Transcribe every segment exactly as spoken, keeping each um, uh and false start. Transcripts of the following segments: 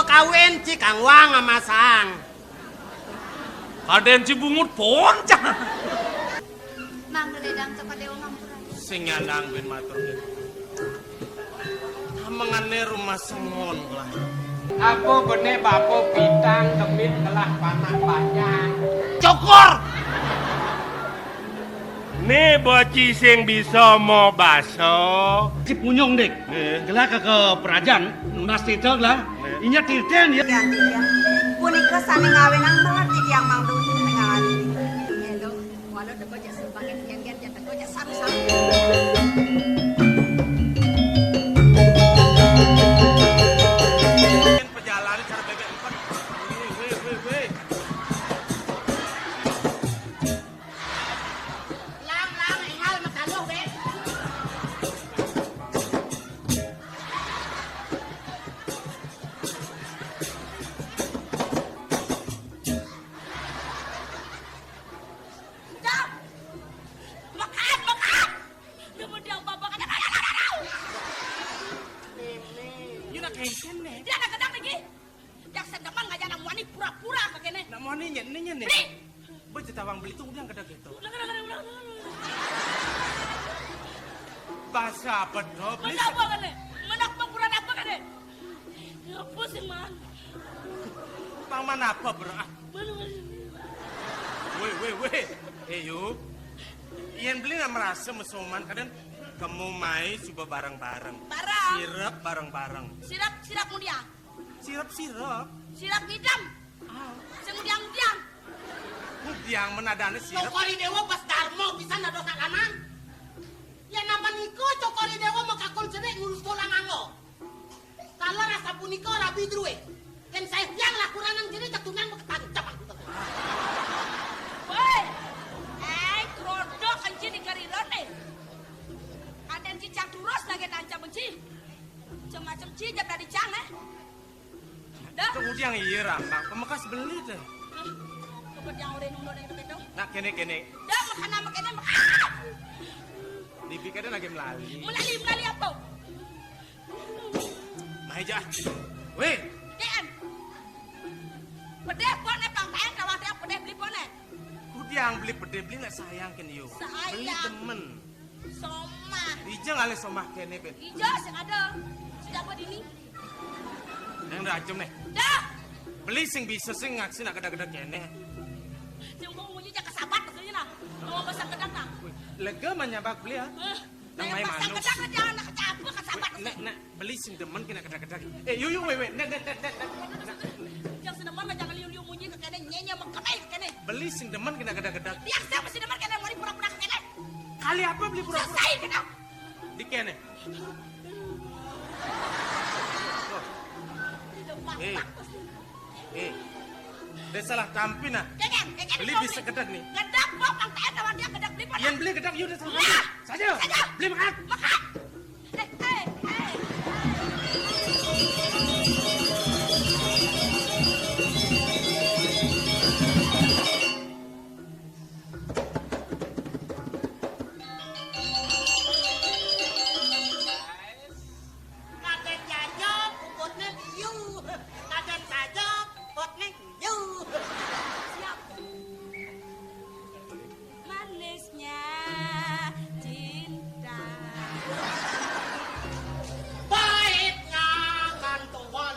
Kawin ci kang wang amasang. Kadén ci bungut poncang. Mangga ledang ka Déwa ngampura. Sing nyandang bin matur. Amengané rumah sengon lah. Apa bené bapa pitang demit ngelah panak banyak. Cokor. Né bocah sing bisa mobasa. Ci punyung, Dik. Nggih. Gelah ka, ka perajan, nunas tita gelah. Nggih. Inya titén ya. Tiang, tiang. Punika sané ngawinang melah titiang mangdun tengah ati. Nggih, Dok. Walau teka jak sembangin kengken, jak teka jak saru-saru. Pejalan cara bebek empat. Wih, wih, wih, wih. Lang, lang, énggal makaluh, Bék. Dok! Mekat, mekat! Demen dia babak ada. Yuna kengken né. Dia nak gedang lagi. Yang sedemen ngajak nak muani pura-pura ka kéné. Nak muani nyén, né nyén né. Beli. Béh, tawang beli tuh udah gedeg gitu. Udah, udah, udah, udah, udah. Bahasa apa, Dok? Beli. Mana apa kéné? Mana apa pura apa kéné? Ngapus sih, Man. Pang mana apa, Bro? Ah. Mana, mana? Wéh, wéh, wéh. Eh, yuk. Yén beli nak merasa mesoman kadén kemu mai coba bareng-bareng. Bareng. Sirep bareng-bareng. Sirep, sirep mudiang. Sirep-sirep. Sirep ngidem. Ah. Sing mudiang-mudiang. Mudiang men adané sirep. Cokor I Déwa pas darma pisan dados akanan. Yén napa nika Cokor I Déwa makakon cenik ngurus tulang angga. Kala rasa punika rabi druwé. Yén saé tiang lakuranan kene cetunan maketancep aku. Woi, eh, krodok enci di karironé. Kadén cicak turus lagi tancep enci. Macem-macem ci jep dadi cang, eh. Dah. Kemudian iya rambang, pemekas beli téh. Hah? Kemudian udah nunduk dari itu. Nah, kéné, kéné. Dah, makan apa kéné, makan. Dibi kadén lagi melali. Melali, melali apa? Mai ja. Wéh. Déan. Pedih poné pang taén kawat yang pedih beli poné. Kudiang beli pedih beli nak sayang kén yo. Sayang. Beli demen. Somah. Ija ngalih somah kéné, Ben. Ija sing ada. Sejak buat ini. Yang dah ajem nih. Dah. Beli sing bisa sing ngaksi nak gedeg-gedeg kéné. Sing mau munyi jak kesabat maksudnya nah. Mau pasang gedeg nah. Wih, lega mah nyabak beli ya. Eh. Nang mai manuk. Pasang gedeg aja anak kecapa kesabat. Nek, nek, beli sing demen kena gedeg-gedeg. Eh, yu, yu, wéh, wéh. Nek, nek, nek, nek, nek. Yang sing demen jangan liu-liu munyi ke kéné, nyenye mengkenai ke kéné. Beli sing demen kena gedeg-gedeg. Yang siapa sing demen kéné mau pura-pura ke kéné? Kali apa beli pura-pura? Selesai kita. Di kéné. Di depan. Eh. Eh. Dia salah tampi nah. Beli bisa gedeg nih. Gedeg, Pok, pang taén lawan dia gedeg beli, Pok. Yang beli gedeg, yuk, dia salah tampi. Saja. Saja. Beli makan. Makan. Eh, eh, eh. Kadén jaja, puputné biu. Kadén saja, puputné biu. Siap. Manisnya cinta. Pahitnya kantuan.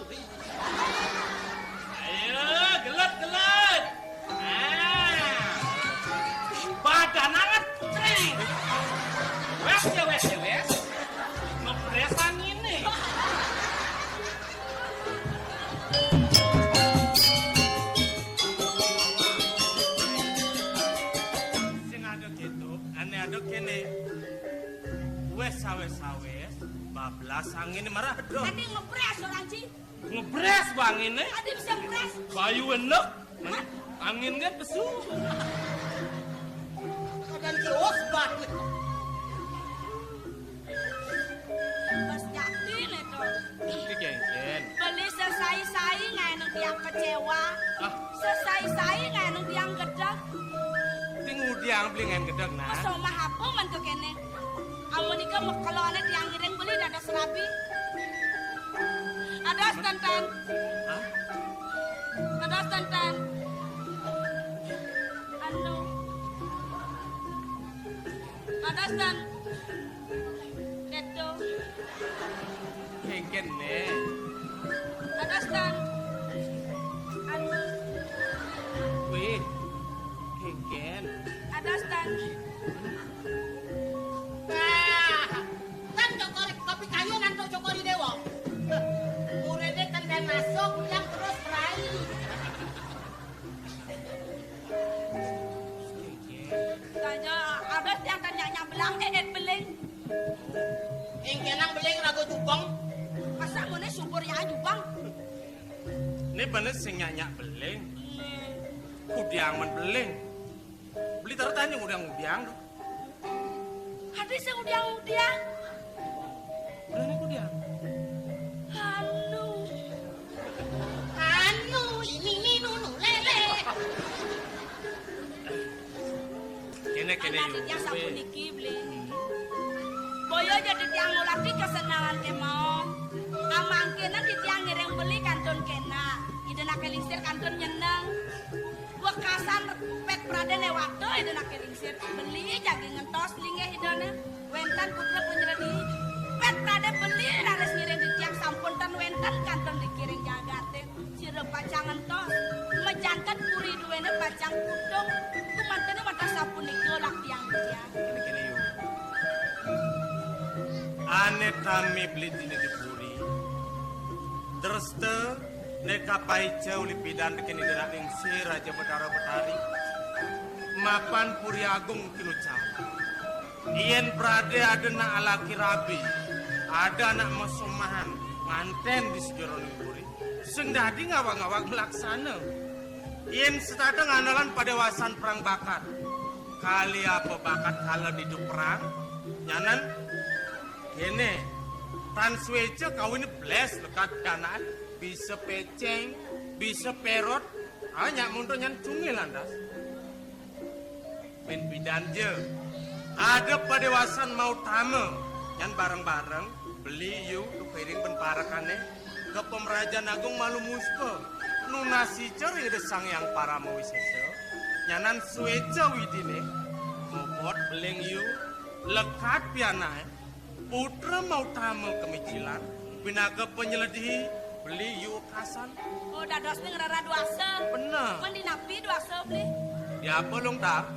Ayo, gelut, gelut. Ah. Badan anget, cring. Wes ya, wes ya, wes. Ngepresan ini. Sing ada gitu, ane ada kene. Wes sawes-sawes, bablas angin marah dong. Tadi ngepres orang, Ci. Ngebres bang ini. Tadi bisa ngepres. Bayu enek. Angin kan pesu. Kadén cius bang. Bos Jakti né to. Iki kéngkén. Beli sesai-sai ngaé nang tiang kecewa. Ah. Sesai-sai ngaé nang tiang gedeg. Ting udiang beli ngaé gedeg nah. Wes omah aku men ke kéné. Amun ika mekelone tiang ngiring beli dados rabi. Adas, Tan, Tan. Hah? Adas, Tan, Tan. Anu. Adas, Tan. Kéto. Kénkén, Né. Adas, Tan. Anu. Wih, kénkén. Adas, Tan. Wah, kan cokor kopi kayu nantu cokor di dewa. Muridnya kan dan masuk, yang terus rai. Saja, abis yang tanya-nya belang, eh, eh, beling. Yang kenang beling raga jubang. Masa mana subur ya jubang? Né bener sing nyak-nyak beling. Kudiang men beling. Beli taruh tanya udiang-udiang. Ada sing udiang-udiang. Udah nih kudiang. Anu. Anu, ini, ini, nunu, lele. Kéné, kéné, Anak yo. Titiang sampun niki, Beli. Boyo aja titiang ngulati kesenangan kemawon. Amangkene titiang ngiring beli kantun kena. Ida nake lingsir kantun nyeneng. Wekasan pet pradene waduh ida nake lingsir. Beli jagi ngentos linggih idane. Wenten putra penyeledi. Pet prade beli raris ngiring titiang sampun ten wenten kantun dikiring jagate. Sira pacang ngentos, mejantet puri duwene pacang kutung, kumantene madah sapunika lak tiang-tiang. Kene-kene yo. Ane tami beli dina di puri. Dresta neka paica uli pidan kene dina ning si Raja Betara Betari. Mapan Puri Agung kinucap. Yen prade ada nak alaki rabi, ada anak mesomahan, nganten di sejeroning puri. Sing dadi ngawag-ngawag melaksana. Yen setata ngandalan padewasan perang bakat. Kali apa bakat kala didu perang, nyanan kene tan sueca kawin bles lekat kanan, bisa peceng, bisa perot, ah, nyak muntuk nyan cungil lantas. Min pidan ja. Ada padewasan mau tama. Nyan bareng-bareng beli yu kepiring ben parekane ke Pemerajan Agung Malu Muska. Nunas ica ring Ida Sang Hyang Parama Wisesa. Nyanan sueca widine. Mopot beling yu lekat pianae. Putra mautama kemicilan, pinaka penyeledihi beli yu kasan. Oh, dadosne ngrereh duasa. Bener. Men dinapi duasa, Bli? Diapa, Long Tar?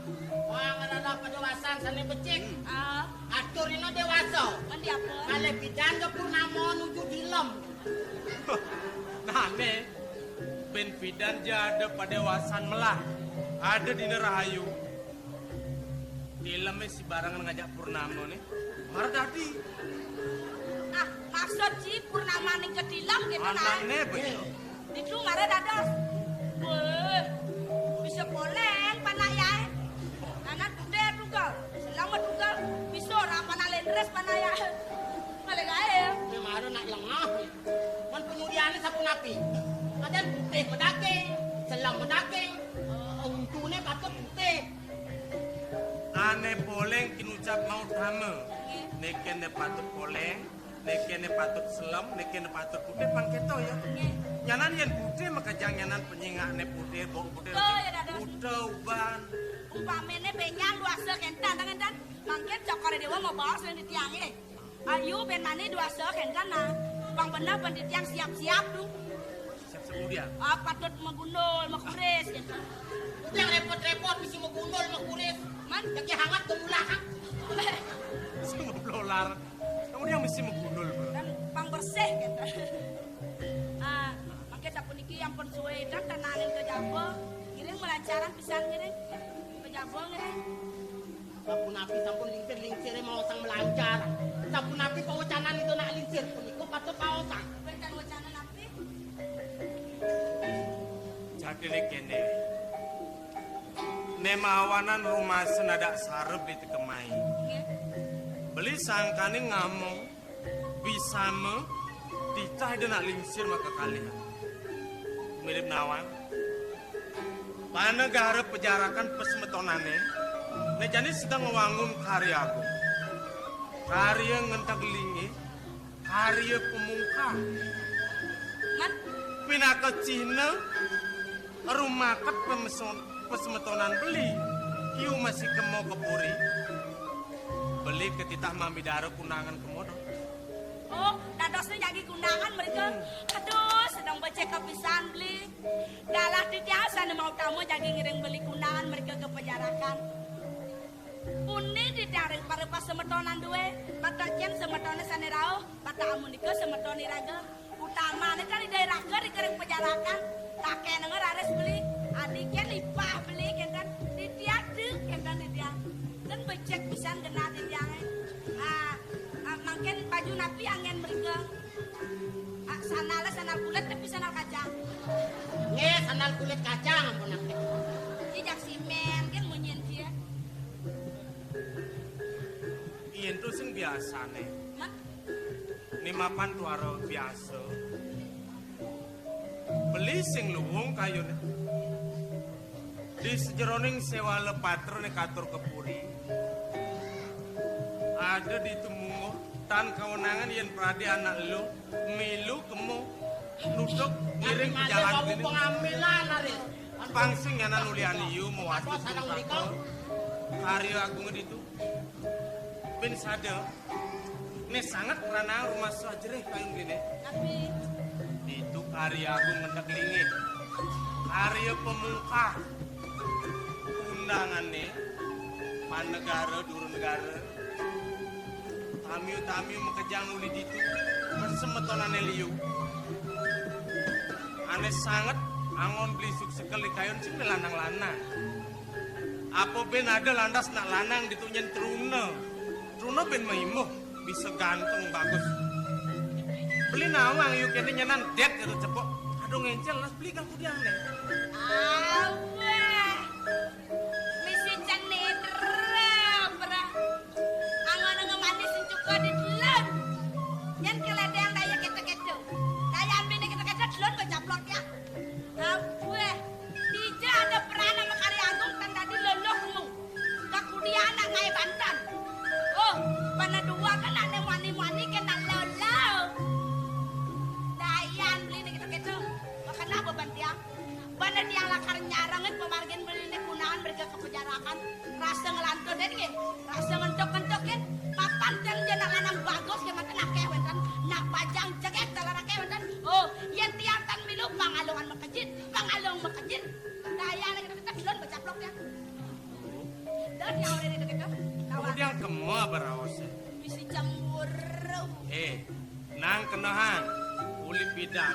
Wah, ngrereh padewasan sane becik. Ah. Aturina dewasa. Men diapa? Kalih pidan ke purnama nuju dilem. Nah, ne, ben pidan ja ada padewasan melah. Ada dina rahayu. Dileme si barangan ngajak purnama ne. Mara dadi. Ah, maksud ci purnama ning kedilem gitu, nah. Anane bener. Ditu mara dados. Weh, bisa poleng panak yae. Anak gede tunggal, selamat tunggal. Bisa ora panak lendres panak yae. Balik ae. Ini mara nak lengah. Man penyudiane sapunapi? Kadang putih medake, selam medake. Eh, untune patut putih. Ane poleng kinucap mau tama. Nggih. Nekene patut poleng, nekene patut selem, nekene patut putih pang keto ya. Nggih. Nyanan yen putih makejang nyanan penyingakne putih, bok putih. Betul, ya, dados. Udah uban. Umpamene benyang duasa kentan, kentan. Mangkin cokore dewa mau baos yang ditiange. Ayu ben mani duasa kentan nah. Bang bener ben ditiang siap-siap tu. Siap-siap kemudian. Ah, patut megundul, mekuris gitu. Udah repot-repot mesti megundul, mekuris. Man? Lagi hangat kemulah. Sing ngeblolar. Kamu dia mesti megundul, bro. Dan pang bersih gitu. Ah, mangke sapuniki ampun suwe dan tenanin ke jaba. Ngiring melancaran pisan ngiring. Ke jaba ngiring. Sapunapi sampun lingsir-lingsire maosang melancar. Sapunapi pawecanan itu nak lingsir punika patut paosang. Wenten wacana napi? Jadine kene. Ne mawanan rumasa nadak sarep ditekemai. Nggih. Beli sangkane ngamong bisama titah ida nak lingsir makakalihan. Mirip nawang. Panegara pejarakan pasemetonane, ne jani sedeng ngwangun karya agung. Karya ngenteg linggih, karya pemungkah. Pinaka cihna rumaket pameson-, pasemetonan beli, kiu masih kema ka puri. Beli katitah mamidara kundangan kema, to. Oh, dadosne jagi kundangan mereka. Aduh, sedeng becik kapisan beli. Dalah titiang sane mautama jagi ngiring beli kundangan mereka ka pajarakan. Puni titiang ring para pasemetonan due, patah jen semetone sane rauh, patah amunika semeton iraga. Utamane kan Ida iraga ring pajarakan. Takenenga raris beli, adi ken ipah beli kenten, titiang tu kenten titiang. Kan becik pisan genah titiange. Ah, ah, mangkin baju napi anggen mereka? Ah, sandale sandal kulit tapi sandal kacang. Nggih, sandal kulit kacang ampun nangkep. Jejak simen kan munyin dia. Yen to sing biasane. Mat. Ni mapan tuara biasa. Beli sing luwung kayune. Di sajeroning sewala patrane katur ka puri. Ada ditu munguh tan kawenangan yen prade anak lu milu kemo nutuk ngiring jalan kene. Pangsu nyanan ulian iu mawadu sareng mrika. Karya agung ditu. Ben sada, ne sanget ranang rumasa jerih kayun kene. Tapi ditu karya agung ngendek linggih. Karya pemungkah. Undangane panegara, dura negara. Tamiu-tamiu makejang uli ditu, semetonane liu. Ane sanget angon beli suksekel di kayun sing lanang-lanang. Apa ben ada lantas nak lanang ditu nyen truna. Truna ben maimuh, bisa ganteng bagus. Beli nawang yu kene nyenan det karo cepok. Aduh ngencel las beli kang kudiang ne. Aweh. Misi cenit rep, rep. Angon-angon manis cuka di telon. Nyen keledeng daya kete-kete. Daya ambine kete-kete telon bacaplok ya. Aweh. Dija ada peran sama Karya Agung tan dadi loloh kemu. Kakudian nak ngae bantan. Oh, bana dua kan ane muani-muani kena loloh. Dayan beli ni kete-kete. Makana beban tiang. Bana tiang lakar nyarengin pamargin beli ni kunaan mereka kepejarakan. Rasa ngelantur den nggih. Rasa ngentuk-ngentuk nggih. Papan ten jenengan nang bagus nggih mate nakeh wenten. Nak pajang jegek dalar akeh wenten. Oh, yen tiang tan milu pangalungan makejit, pangalung makejit. Daya nek kita telon bacaplok ya. Dan yang ore nek kita. Kemudian kema beraos. Bisi cemburu. Eh, nang kenahan uli pidan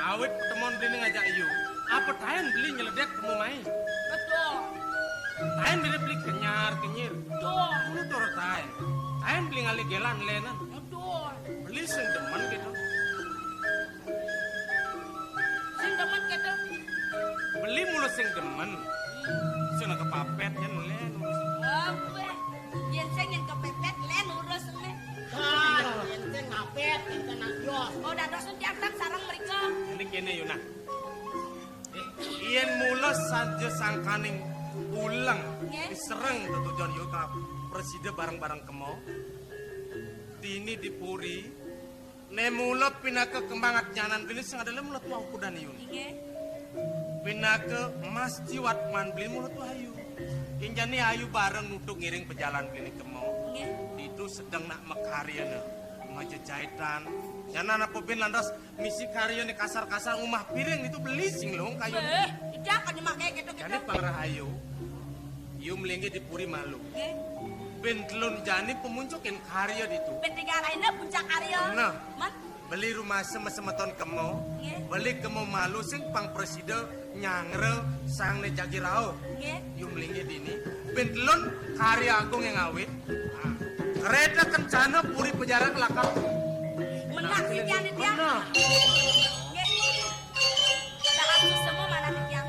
awit temon beli ngajak iu. Apa taen beli nyeledek temu mai? Betul. Taen beli beli kenyar kenyir. Betul. Ulu tur taen. Taen beli ngalih gelan lenan. Betul. Beli sing demen gitu. Sing demen gitu. Beli mulu sing demen. Sing kepapet yen len. Oh, gue. Yen sing yen kepepet len urus ne. Ah, yen sing ngapet, yen kena yos. Oh, dados tiang tan sareng mriko. Ini kene yo nah. Yen mula saja sangkaning uleng. Nggih. Disereng tetujon yo ka presida bareng-bareng kemo. Dini di puri. Ne mula pinaka kembangat nyanan bini sing adalah mula tuah kudan yun. Nggih. Pinaka mas jiwat man beli mula tuah ayu. Injani ayu bareng nutuk ngiring pejalan bini kemo. Nggih. Itu sedang nak mekaryana. Majejahitan. Nyanan apa bin lantas misi karyane kasar-kasar ngumah piring itu beli sing long kayu. Eh, tidak kan nyemak kayak gitu. Jani gitu. Pangrahayu. Yu melinggi di puri malu. Nggih. Ben telun jani pemuncukin karya ditu. Ben tiga lainnya puncak karya. Nah. Man? Beli rumah semeton kemo. Nggih. Beli kemo malu sing pang presida nyangre sang ne jagi rauh. Nggih. Yu melinggi dini. Ben telun karya agung yang awit. Nah. Kereta kencana puri pejarak lakar. Menang sih tiang, tiang. Menang. Nggih. Dalam semua malam tiang.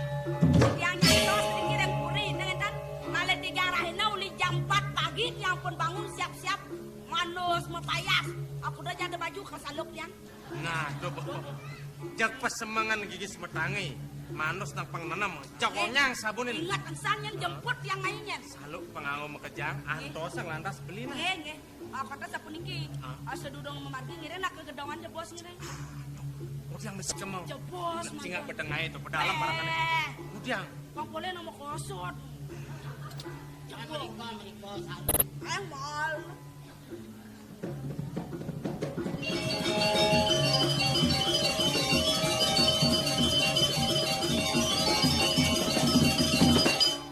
Tiang nyantos tinggi dan puri, dengan tan. Malah tiga rahina uli jam empat pagi, tiang pun bangun siap-siap. Manus, mapayas. Aku udah janda baju, kesaluk tiang. Nah, tuh, tuh. Jak pas semangan gigi semetangi. Manus nang pang nenem. Jak onyang sabunin. Ingat, ensan yang jemput tiang mainyen. Saluk penganggo makejang, antos yang lantas beli nah. Nggih, nggih. Ah, kata sapuniki. Ah. Ah, sedurung mamargi ngiring nak ke gedongan jebos ngiring. Aduh, Yang mesti cemel. Jebos, cingak bedeng ae to, pedalem parakane. Eh. Udiang. Bang boleh nama kosot. Jangan merikol, merikol, satu. Ayo, mal.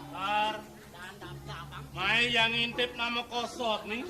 Tar. Mae yang ngintip nama kosot nih.